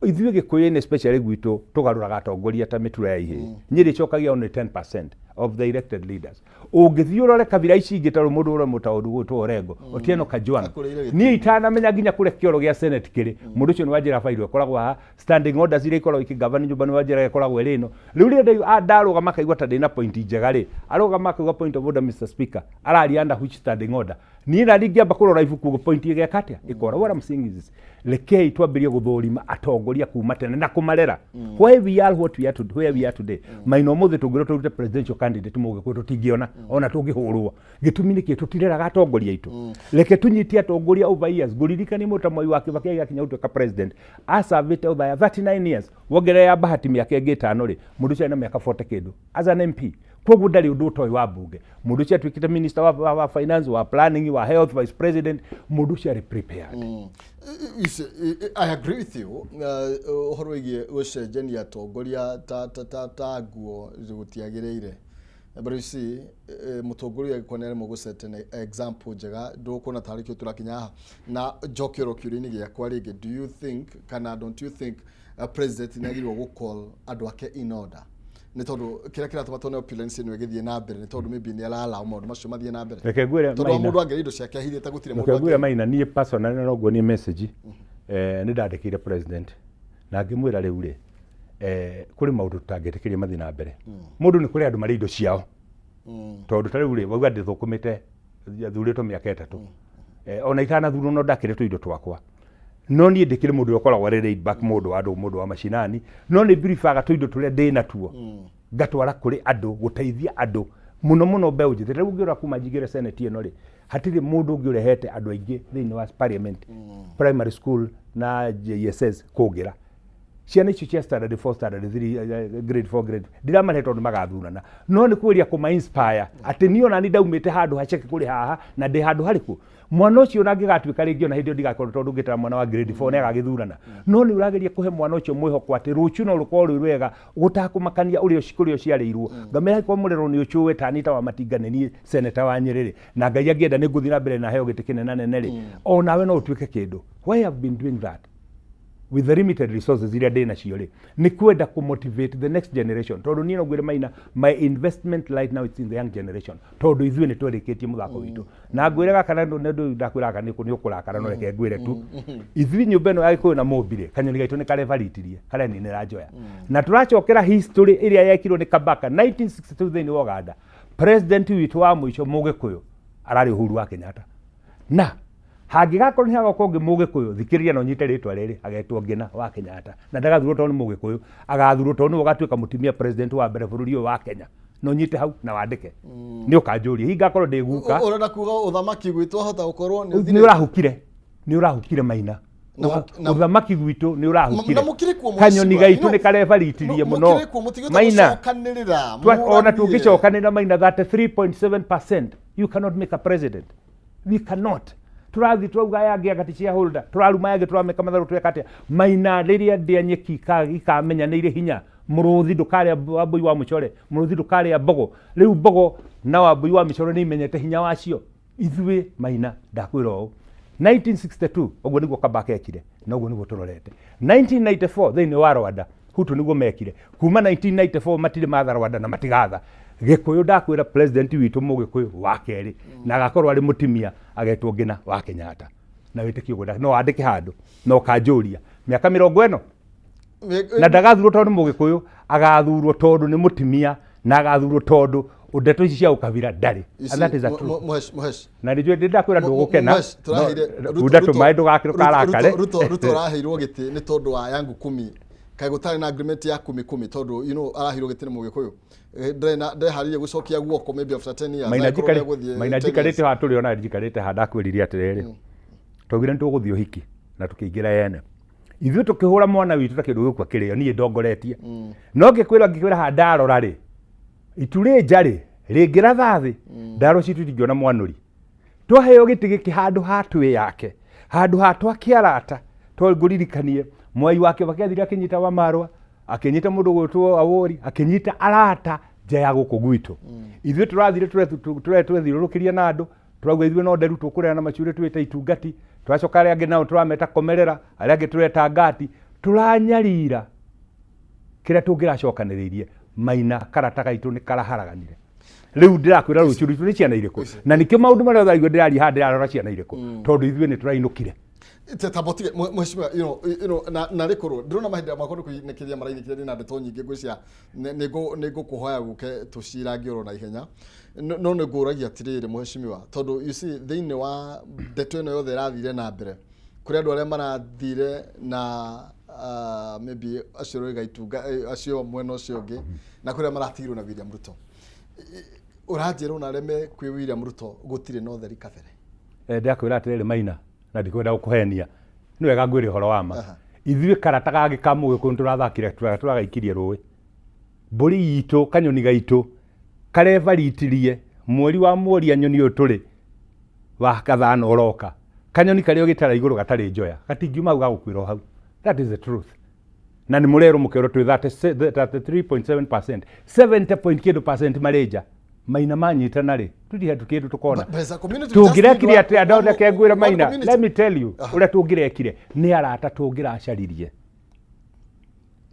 ithuĩ Gĩkũyũ-inĩ especially gwitũ tũgarũraga atongoria ta mĩtura ya ihĩĩ. Nyĩrĩ ĩcokagia only 10% of the elected leaders. Ũngĩthiĩ ũrore kabira ici ingĩ, ta mũndũ ũrĩa mũtaũru gwĩtwo Orengo Otieno Kajwang', Akũrĩire. Niĩ itanamenya nginya kũrĩa kĩoro gĩa Senate kĩrĩ, mũndũ ũcio nĩ wanjĩra bairũ ĩkoragwo haha, standing orders iria ikoragwo ikĩgavani nyũmba nĩ wanjĩra ĩkoragwo ĩrĩ ĩno. Rĩu rĩrĩa ndarũgama akaigua ta ndĩna point njega rĩ, arũgama akauga, "Point of order, Mr. Speaker." Araria under which standing order? Niĩ na ndingĩamba kũrora ibuku ũguo, point ĩgeka atĩa ĩkora. What I'm saying is this: rekei twambĩrie gũthũrima atongoria kuma tene na kũmarera. Why we are what we are today, where we are today, Maina, ũmũthĩ tũngĩrwo tũrute presidential candidate mũgĩkũyũ, tũtingĩona ona tũngĩhũrwo. Gĩtũmi nĩ kĩ? Tũtireraga atongoria aitũ. Reke tũnyitie atongoria over years. Ngũririkanie mũndũ ta Mwai wa Kibaki agĩkinya gũtuĩka president acavĩte Othaya 39 years, wongerera ya bahati mĩaka ĩngĩ 5 rĩ, mũndũ ũcio arĩ na mĩaka 40 kĩndũ as an MP. Koguo ndarĩ ũndũ ũtoĩ wa mbunge. Mũndũ ũcio atuĩkĩte minister wa finance, wa planning, wa health, vice president. Mũndũ ũcio arĩ prepared. You see, I agree with you ũhoro wĩgiĩ gũcenjania atongoria ta nguo gũtiagĩrĩire, but you see, mũtongoria angĩkorwo nĩ aremwo gũset an example njega, ndũkuona tarĩ kĩo tũrakinya haha. Na njoke oro kĩũria-inĩ gĩakwa rĩngĩ, do you think kana don't you think President nĩ agĩrĩirwo gũ call andũ ake in order, nĩ tondũ kĩrĩa kĩratũma tuone opulence ĩno ĩgĩthiĩ na mbere nĩ tondũ maybe nĩ arallow maũndũ macio mathiĩ na mbere? Reke ngwĩre, Tondũ wa Maina. mũndũ angĩrĩa indo ciake ahithĩte, gũtirĩ mũndũ Reke ngwĩre, angĩ. Maina, niĩ personally no nguonie message nĩ ndandĩkĩire president na ngĩmwĩra rĩu rĩ, kũrĩ maũndũ tũtangĩtĩkĩria mathiĩ na mbere. Mũndũ nĩ kũrĩ andũ marĩ indo ciao, tondũ ta rĩu rĩ, wauga ndĩthũkũmĩte, thurĩtwo mĩaka 3, ona itanathurwo no ndakĩrĩ tũindo twakwa. No niĩ ndĩkĩrĩ mũndũ ũrĩa ũkoragwo arĩ laid back, mũndũ wa andũ, mũndũ wa macinani, no nĩ biribaga tũindo tũrĩa ndĩ natuo ngatwara kũrĩ andũ gũteithia andũ, mũno mũno mbeũ njĩthĩ. Rĩu ũngĩrora kuma njingĩre senate ĩno rĩ, hatirĩ mũndũ ũngĩ ũrehete andũ aingĩ thĩinĩ wa parliament, primary school na JSS kũngĩra. Ciana icio cia standard 4, standard 3, grade 4, grade, ndiramarehe tondũ magathurana, no nĩ kũgeria kũma inspire atĩ niĩ ona ni ndaumĩte handũ haceke kũrĩ haha na ndĩ handũ harĩkũ. Mwana ũcio ona angĩgatuĩka rĩngĩ ona hĩndĩ ĩyo ndigakorwo, tondũ ũngĩtara mwana wa grade 4 nĩ agagĩthurana, no nĩ ũrageria kũhe mwana ũcio mwĩhoko atĩ rũciũ no rũkorwo rwĩ rwega, gũtakũmakania ũrĩa kũrĩa ũciarĩirwo. Ngamĩra angĩkorwo mũrero nĩ ũcũwe tani ta wa Matinga, nĩ niĩ seneta wa Nyĩrĩ rĩ, na Ngai angĩenda nĩ ngũthiĩ na mbere na heo gĩtĩ kĩnena nene rĩ, onawe no ũtuĩke kĩndũ. Why I have been doing that with the limited resources iria ndĩ nacio rĩ, nĩ kwenda kũ motivate the next generation, tondũ niĩ no ngwĩre, Maina, my investment right now, it's in the young generation, tondũ ithuĩ nĩ twerĩkĩtie mũthako witũ. Na ngwĩre gaka, na nĩ ndakwĩra gaka nĩ ũkũrakara, no reke ngwĩre tu, ithuĩ nyũmba ĩno ya Gĩkũyũ na Mũmbi rĩ, kanyoni gaitũ nĩ karebaritirie kareninĩra njoya, na tũracokera history ĩrĩa yekirwo nĩ Kabaka 1962 thĩinĩ wa Uganda. President witũ wa mũico Mũgĩkũyũ ararĩ Uhuru wa Kenyatta, na hangĩgakorwo nĩ hagoka ũngĩ Mũgĩkũyũ, thikĩrĩria na ũnyite rĩtwa rĩrĩ, agetwo Ngina wa Kenyatta, na ndagathurwo tondũ nĩ Mũgĩkũyũ, agathurwo tondũ nĩwe ũgatuĩka mũtumia president wa mbere bũrũri ũyũ wa Kenya. Na ũnyite hau na wandĩke, nĩ ũkanjũria hihi ngakorwo ndĩ guka. Ũrenda kuga ũthamaki gwitũ wahota gũkorwo nĩ Nĩ ũthirĩte? ũrahukire, nĩ ũrahukire, Maina. Ũthamaki gwitũ nĩ ũrahukire. Na mũkĩrĩ kuo, Kanyoni mheshimiwa. gaitũ nĩ karebaritirie mũno. Mũkĩrĩ kuo mũtigĩte Maina, gũcokanĩrĩra ona mũranie. Tũngĩcokanĩrĩra, Maina, 33.7%, you cannot make a president. We cannot. Tũrathiĩ twauga aya angĩ anga ti shareholder, tũraruma aya angĩ, tũrameka matharũ, tweka atĩa, Maina? Rĩrĩa ndĩa nyeki ikamenya nĩ irĩ hinya, mũrũthi ndũkarĩa wambui wa mũcore, mũrũthi ndũkarĩa mbogo. Rĩu mbogo na wambui wa mĩcore nĩ imenyete hinya wacio. Ithuĩ, Maina, ndakwĩra ũũ, 1962 ũguo nĩguo Kabaka ekire, na ũguo nĩguo tũrorete. 1994 thĩinĩ wa Rwanda, Hutu nĩguo mekire. Kuma 1994 matirĩ matha Rwanda na matigatha Gĩkũyũ. Ndakwĩra, president witũ Mũgĩkũyũ wa kerĩ na agakorwo arĩ mũtimia, agetwo Ngina wa Kenyatta, na wĩtĩkie ũguo, no wandĩke handũ na ũkanjũria mĩaka 40. Na ndagathurwo tondũ nĩ Mũgĩkũyũ, agathurwo tondũ nĩ mũtimia, na agathurwo tondũ ndeto ici cia ũkabira ndarĩ. And that is a truth. Mũhesh. Na nĩ njũĩ ndakwĩra ndũgũkena. Mũhesh, tũraheire Kunda tũmaĩ ndũkarakare. Ruto araheirwo gĩtĩ nĩ tondũ wa yangu kumi, kaĩ gũtarĩ na agreement ya kumi kumi? Tondũ araheirwo gĩtĩ nĩ Mũgĩkũyũ. Ndeharĩirie gũcokia guoko maybe after 10 years. Maina, Angĩkorwo nĩegũthiĩ Maina, 10 years. njikarĩte haha, tũrĩ ona njikarĩte haha, ndakwĩrire atĩrĩrĩ, twaugire nĩ tũgũthiĩ ũhiki na tũkĩingĩra ene ithuĩ tũkĩhũra mwana witũ ta kĩndũ gĩkua kĩrĩo, niĩ ndongoretie. No ngĩkwĩra haha ndarora rĩ, itu rĩ nja rĩ rĩngĩratha thĩ, ndaro citũ itingĩona mwanũri. Twaheo gĩtĩ gĩkĩ handũ ha twĩ yake, handũ ha twake arata, to ngũririkanie Mwai wa Kibaki athire akĩnyita Wamarwa, akĩnyita mũndũ gwĩtwo Awori, akĩnyita arata nja ya gũkũ gwitũ. Ithuĩ tũrathire twethiũrũrũkĩria na andũ, tũrauga ithuĩ no nderu tũkũrera na macurĩ, twĩte itungati, tũracoka arĩa angĩ nao tũrameta komerera, arĩa angĩ tũreta ngati, tũranyarira kĩrĩa tũngĩracokanĩrĩirie. Maina, karata gaitũ nĩ karaharaganire. Rĩu ndĩrakwĩra, rũciũ rwitũ nĩ ciana irĩkũ? Na nĩkĩo maũndũ marĩa othe ndĩraria haha, ndĩrarora ciana irĩkũ, tondũ ithuĩ nĩ tũrainũkire. Tambotige, mheshimiwa, na rĩkorwo ndĩrona mahinda makwa nĩ kũinĩkĩria marainĩkĩria, ndĩna ndeto nyingĩ ngwĩciria nĩ ngũkũhoya gũke tũcirangie oro na ihenya. No nĩ ngũragia atĩrĩrĩ, mheshimiwa, tondũ you see, thĩinĩ wa ndeto ĩno yothe ĩrathire na mbere, kũrĩ andũ arĩa marathire na maybe acio roiga itunga, acio mwena ũcio ũngĩ, na kũrĩ arĩa maratigirwo na William Ruto. Ũranjĩra ona arĩa me kwĩ William Ruto gũtirĩ na ũtheri kabere? Ndĩrakwĩra atĩrĩrĩ, Maina, na ndikwenda gũkũhenia, nĩ wega ngwĩre ũhoro wa ma. Ithuĩ karata gangĩ ka Mũgĩkũyũ nĩtũrathakire, tũragaikirie rũĩ. Mbũri itũ, kanyoni gaitũ karebaritirie mweri wa mworia nyoni ũyũ tũrĩ wa gathano ũroka. Kanyoni karĩa ũgĩtara igũrũ gatarĩ njoya gatingiuma hau, gagũkuĩra o hau. That is the truth. Na nĩ mũrerwo mũkerwo twĩ 33.7%, 70 point kĩndũ percent marĩ nja. Maina, manyitana rĩ, tũtirĩ handũ kĩndũ tũkona. But as a community, we just need Tũngĩrekire atĩ andũ, reke ngwĩre, one Maina, community. let me tell you, ũrĩa tũngĩrekire nĩ arata tũngĩracaririe.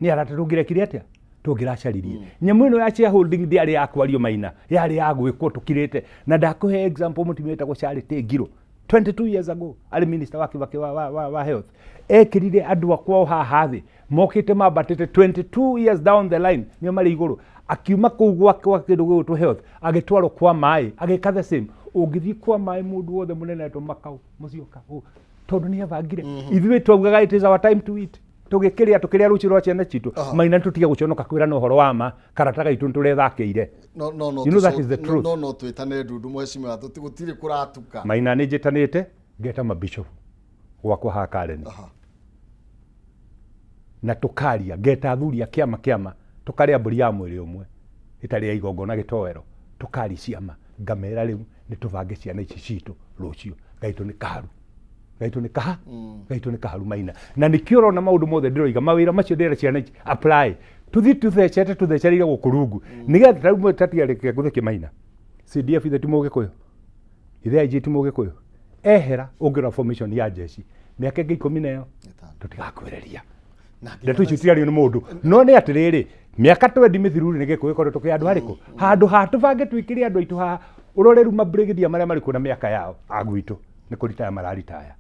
Nĩ arata tũngĩrekire atĩa? Tũngĩracaririe. Nyamũ ĩno ya shareholding ndĩarĩ ya kwario Maina, yarĩ ya gwĩkwo tũkirĩte. Na ndakũhe example mũtumia wĩtagwo Charity Ngilu. 22 years ago arĩ minister wa Kibaki wa health. Ekĩrire andũ a kwao haha thĩ mokĩte mambatĩte 22 years down the line nĩo marĩ igũrũ. Akiuma kũu gwake gwa kĩndũ gĩgwĩtwo health agĩtwarwo kwa maĩ agĩka the same. Ũngĩthiĩ kwa maĩ mũndũ wothe mũnene etwo Makau Musyoka tondũ nĩ abangire. Ithuĩ twaugaga it is our time to eat. Tũgĩkĩrĩa tũkĩrĩa rũciũ rwa ciana citũ. Maina tũtige gũconoka kwĩrana ũhoro wa ma karata gaitũ nĩtũrethakĩire. No no no You know that is the truth. No no twĩtane ndundu mheshimiwa, gũtirĩ kũratuka. Maina nĩ njĩtanĩte ngeta mabishop gwakwa haha Karen. Na tũkaria ngeta athuri a kĩama kĩama tũkarĩa mbũri ya mwĩrĩ ũmwe ĩtarĩ ya igongona gĩtoero, tũkaria ciama ngamera rĩu nĩ tũbange ciana ici citũ rũciũ gaitũ nĩ kaharu. Gaitũ nĩ kaha gaitũ nĩ kaharu Maina, na nĩkĩo ũrona maũndũ mothe ndĩroiga mawĩra macio ndĩrera ciana ici apply tũthiĩ tũthecete tũthecereire gũkũ rungu nĩgetha ta rĩu tatiga reke ngũthekie Maina. CDF ithe ti mũgĩkũyũ, ithe IG ti mũgĩkũyũ, ehera ũngĩrora formation ya jeshi mĩaka ĩngĩ ikũmi na ĩyo tũtigakwĩrĩria ndeto icio itiario nĩ mũndũ. No nĩ atĩrĩrĩ, mĩaka twendi mĩthiru rĩ, nĩ gĩkũyũ gĩkoretwo kĩ handũ harĩkũ handũ ha tũbange twĩkĩre andũ aitũ haha. Ũrore rĩu mabrigadier marĩa marĩ kuo na mĩaka yao a gwitũ nĩ kũritaya mararitaya,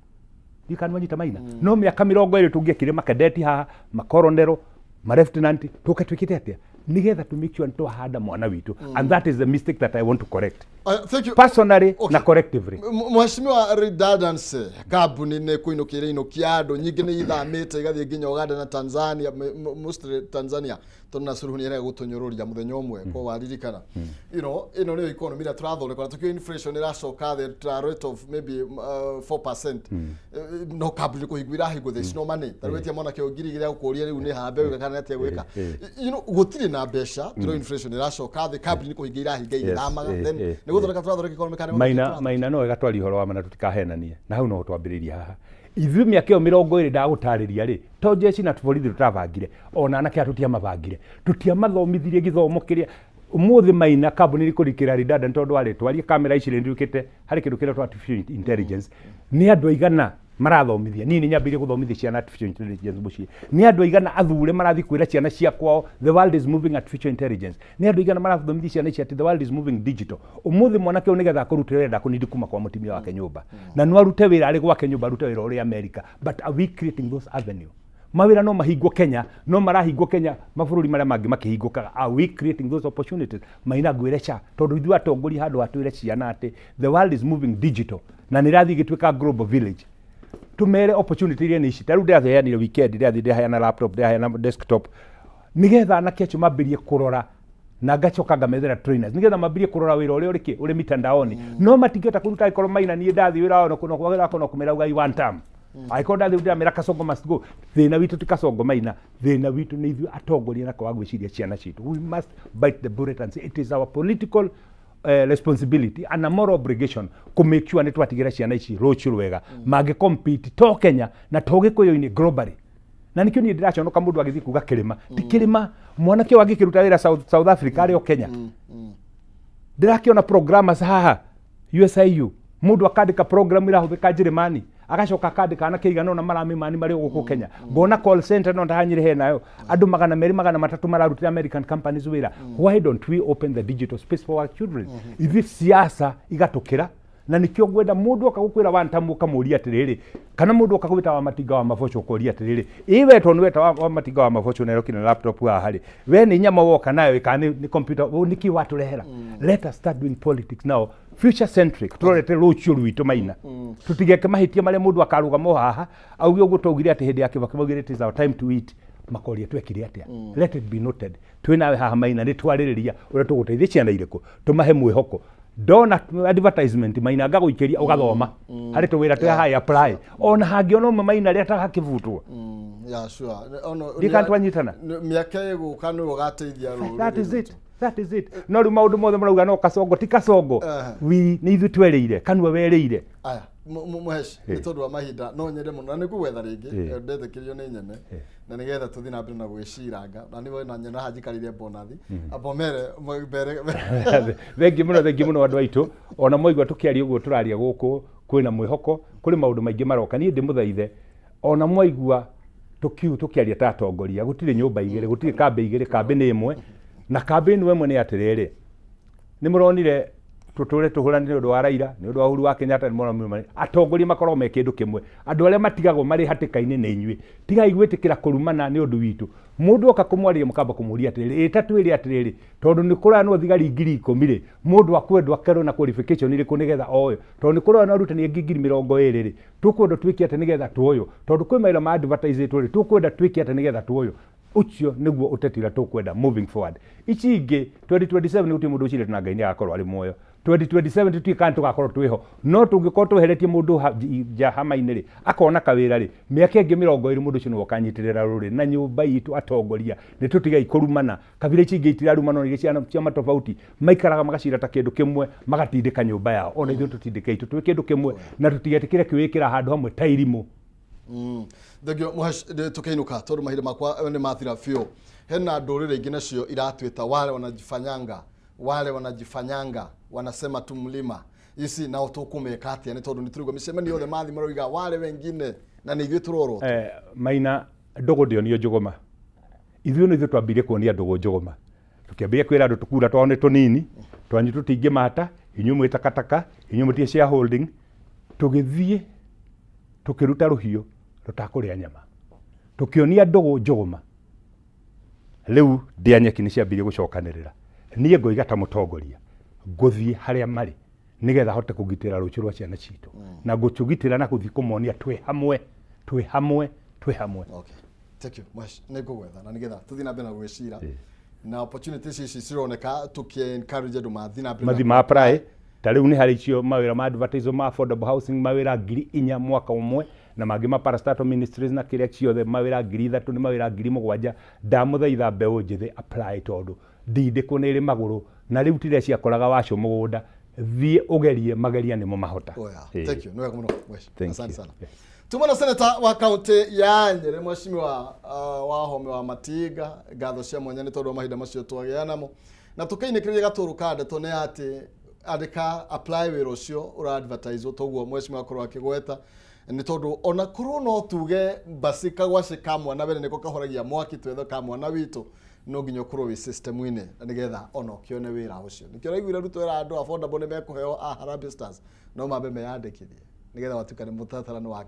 ndiũĩ kana nĩwanyita Maina. No mĩaka 20 tũngĩekire makadeti haha, makoronero, maleftenant, tũke twĩkĩte atĩa nĩgetha tũ make sure nĩtwahanda mwana witũ? And that is the mistake that I want to correct Thank you. personally na collectively. Mheshimiwa, redundancy kambuni nĩ kũinũkia irainũkia andũ nyingĩ, nĩ ithamĩte igathiĩ nginya Uganda na Tanzania, mostly Tanzania, tondũ na Suluhu nĩ arega gũtũnyũrũria mũthenya ũmwe ko waririkana. Ĩno nĩyo economy ĩrĩa tũrathondeka na tũkĩo inflation ĩracoka thĩ at a rate of maybe 4%. No kambuni kũhingwo irahingwo, there is no money. Ta rĩu wetia mwanake ũyũ 2000 agũkũria rĩu nĩ hambe wĩga kana nĩ atĩa gwĩka. Gũtirĩ na mbeca, tũrĩ inflation ĩracoka thĩ, kambuni kũhinga irahinga igĩthamaga, then nĩ gũthondeka tũrathondeka economy kana nĩ gũthondeka Maina tũrathondeka? Maina, no wega twaria ũhoro wa ma na tũtikahenanie, na hau no twambĩrĩrie haha. Ithuĩ mĩaka ĩyo 20 ndagũtarĩria rĩ, to jeshi na borithi tũtabangire, ona anake aya tũtiamabangire, tũtiamathomithirie gĩthomo kĩrĩa ũmũthĩ. Maina, kambuni kũrikĩra redundant tondũ warĩ twarie kamera ici nĩ nduĩkĩte harĩ kĩndũ kĩretwo artificial intelligence. Nĩ andũ aigana marathomithia? Niĩ nĩ nyambĩrĩrie gũthomithia ciana artificial intelligence mũciĩ. Nĩ andũ aigana athure marathiĩ kwĩra ciana cia kwao the world is moving artificial intelligence? Nĩ andũ aigana marathomithia ciana ici atĩ the world is moving digital? Ũmũthĩ mwanake ũyũ nĩgetha akũrutĩre wĩra ndakũnindi kuma kwa mũtumia wake nyũmba, na no arute wĩra arĩ gwake nyũmba, arute wĩra ũrĩ America. But are we creating those avenue? Mawĩra no mahingwo Kenya, no marahingwo Kenya, mabũrũri marĩa mangĩ makĩhingũkaga. Are we creating those opportunities? Maina, ngwĩre ca tondũ ithuĩ atongoria handũ ha twĩre ciana atĩ the world is moving digital na nĩ ĩrathiĩ ĩgĩtuĩka global village, tumere opportunity iria nĩ ici. Ta rĩu ndĩraheanire weekend, ndĩrathiĩ ndĩraheana laptop, ndĩraheana desktop, nĩgetha anake acio mambĩrie kũrora, na ngacoka ngamethera trainers nĩgetha mambĩrie kũrora wĩra ũrĩa ũrĩ kĩ ũrĩ mitandaoni. No matingĩhota kũruta angĩkorwo Maina niĩ ndathiĩ wĩra wao no wĩra wakwa no kũmera ugai one term, angĩkorwo ndathiĩ ndĩramera Kasongo must go. Thĩna witũ ti Kasongo, Maina, thĩna witũ nĩ ithuĩ atongoria na kwaga gwĩciria ciana citũ. We must bite the bullet and say it is our political responsibility and a moral obligation kũ make sure nĩ twatigĩra ciana ici rũciũ rwega mangĩ compete to Kenya na to gĩkũyũ-inĩ, globally. Na nĩkĩo niĩ ndĩraconoka mũndũ agĩthiĩ kuga kĩrĩma ti kĩrĩma, mwanake ũyũ angĩkĩruta wĩra South Africa arĩ o Kenya. Ndĩrakĩona programmers haha USIU, mũndũ akandĩka program ĩrahũthĩka Njĩrĩmani, agacoka akandĩka anake igana ũna maramĩmani marĩ o gũkũ Kenya. Ngona call center no ndahanyire henayo andũ 200, 300 mararutĩra American companies wĩra. Why don't we open the digital space for our children? Ithuĩ siasa igatũkĩra, na nĩkĩo ngwenda mũndũ oka gũkwĩra wantamu ũkamũria atĩrĩrĩ, kana mũndũ oka gwĩta wa matinga wa maboco ũkoria atĩrĩrĩ, ĩ we tondũ weta wa matinga wa maboco na ĩrokire na laptop haha rĩ, we nĩ nyama woka nayo kana nĩ computer? Nĩkĩ watũrehera? Let us start doing politics now future centric, turorete rũciũ rwitũ, Maina. Tũtigeke mahĩtia marĩa mũndũ akarũgama o haha auge ũguo twaugire atĩ hĩndĩ ya Kibaki maugire it is our time to eat, makoria twekire atĩa. Let it be noted twĩ nawe haha, Maina, nĩ twarĩrĩria ũrĩa tũgũteithia ciana irĩkũ, tũmahe mwĩhoko. Ndona advertisement, Maina, ngagũikĩria ũgathoma harĩ tũwĩra twĩ haha, apply ona hangĩona ũmwe, Maina, rĩa takakĩbutwo. Yeah, sure. Ono Ndiũĩ kana twanyitana. Mĩaka ĩgũka nĩwe ũgateithia rũrĩrĩ That is it. rwitũ. That is it. No rĩu maũndũ mothe marauga no Kasongo, ti Kasongo. Wi nĩ ithuĩ twerĩire kanua werĩire. Aya, mũheshi, nĩ tondũ wa mahinda no nyende mũno na nĩ ngũgwetha rĩngĩ. Ndetĩkĩrio nĩ nyene na nĩgetha tũthiĩ na mbere na gwĩciranga na nĩ na nyene haha njikarĩire bonathi ambomere mbere. Thengi mũno, thengi mũno andũ aitũ. Ona mwaigua tũkĩaria ũguo tũraria gũkũ, kwĩna mwĩhoko, kũrĩ maũndũ maingĩ maroka. Niĩ ndĩmũthaithe, ona mwaigua Tũkiu tũkĩaria ta atongoria, gũtirĩ nyũmba igĩrĩ, gũtirĩ kambĩ igĩrĩ, kambĩ nĩ ĩmwe. Na kambĩ ĩno ĩmwe nĩ atĩrĩrĩ, nĩ mũronire tũtũre tũhũrane nĩ ũndũ wa Raila, nĩ ũndũ wa Uhuru wa Kenyatta, nĩ mũronire atongoria makoragwo me kĩndũ kĩmwe. Andũ arĩa matigagwo marĩ hatĩka-inĩ nĩ inyuĩ. Tigai gwĩtĩkĩra kũrumana nĩ ũndũ witũ. Mũndũ oka kũmwarĩria mũkamba kũmũria atĩrĩrĩ, ĩ ta twĩre atĩrĩrĩ, tondũ nĩ kũranwo thigari 10,000 rĩ, mũndũ akwendwo akerwo na qualification irĩkũ nĩgetha oyo? Tondũ nĩ kũranwo arutani angĩ 20,000 rĩ, tũkwendwo twĩke atĩa nĩgetha tuoywo? Tondũ kwĩ mawĩra ma advertisĩtwo rĩ, tũkwenda twĩke atĩa nĩgetha tuoywo? Ũcio nĩguo ũteti ũrĩa tũkwenda moving forward. Ici ingĩ 2027 gũtirĩ mũndũ ũcirĩte na Ngai nĩ agakorwo arĩ muoyo. 2027 tũtiũĩ kana tũgakorwo twĩho, no tũngĩkorwo tweheretie mũndũ nja hama-inĩ rĩ, akona kawĩra rĩ, mĩaka ĩngĩ 20 mũndũ ũcio nĩwe ũkanyitĩrĩra rũrĩrĩ. Na nyũmba itũ atongoria nĩ tũtigei kũrumana. Kabira ici ingĩ itirarumana ona iria cia ciama tofauti, maikaraga magacira ta kĩndũ kĩmwe, magatindĩka nyũmba yao. Ona ithuĩ tũtindĩke itũ twĩ kĩndũ kĩmwe na tũtigetĩkĩre kwĩĩkĩra handũ hamwe ta irimũ. Thengio tũkĩinũka tondũ mahinda makwa nĩ mathira biũ. Hena ndũrĩrĩ ingĩ nacio iratwĩta wale wanajifanyanga, wale wanajifanyanga wanasema tu mlima ici, nao tũkũmeka atĩa? Nĩ tondũ nĩ tũraigua mĩcemanio yothe mathi maroiga wale wengine na nĩ ithuĩ tũrorwo. Maina, ndũgũ ndĩonio njũgũma. Ithuĩ nĩ ithuĩ twambire kuonia ndũgũ njũgũma. Tũkĩambia kwĩra andũ tũkura twao nĩ tũnini, twanyu tũtingĩmata, inyuĩ mwĩ takataka, inyuĩ mũtirĩ shareholding. Tũgĩthiĩ tũkĩruta rũhiũ rũtakũrĩa nyama. Tũkĩonia ndũgũ njũgũma. Rĩu ndĩa nyeki nĩ ciambirie gũcokanĩrĩra. Niĩ ngoiga ta mũtongoria, ngũthiĩ harĩa marĩ nĩgetha hote kũgitĩra rũciũ rwa ciana citũ. Na ngũtũgitĩra na gũthiĩ kũmonia twĩ hamwe, twĩ hamwe, twĩ hamwe. Okay. Thank you. Mwesh, nĩ ngũgwetha na nĩgetha tũthiĩ na mbere na gwĩcira na opportunities ici cironeka tũkĩ encourage andũ mathiĩ na mbere na mathi ma apply. Ta rĩu nĩ harĩ icio mawĩra ma advertise ma affordable housing, mawĩra 4,000 mwaka ũmwe, na mangĩ ma parastatal ministries na kĩrĩa ciothe mawĩra 3,000, nĩ mawĩra 7,000. Ndamũthaitha mbeũ njĩthĩ apply, tondũ ndindĩkwo nĩ ĩrĩ magũrũ na rĩu tiria ciakoraga wacũ mũgũnda. Thiĩ ũgerie, mageria nĩmo mahota. Oh, yeah. Thank you. Nĩ wega mũno. Mwesh. Thank Asante you. sana. Tuma na seneta wa kaunti ya Nyeri, mheshimiwa Wahome wa Matinga, ngatho cia mwanya nĩ tondũ wa mahinda macio twagĩa namo na tũkĩinĩkĩrĩria gatũrũ ka ndeto nĩ atĩ andĩka apply wĩra ũcio ũra advertise toguo mheshimiwa akorwo akĩgweta, nĩ tondũ ona korwo no tuge mbacĩ kagwacĩ ka mwana wene nĩko kahoragia mwaki, twethe ka mwana witũ, no nginya ũkorwo wĩ system-inĩ na nĩgetha ona ũkĩone wĩra ũcio. Nĩkĩo ũraiguire Ruto era andũ affordable nĩ mekũheo a Harambee Stars, no mambe meyandĩkithie nĩgetha watuĩka nĩ mũtaratara nĩ wa.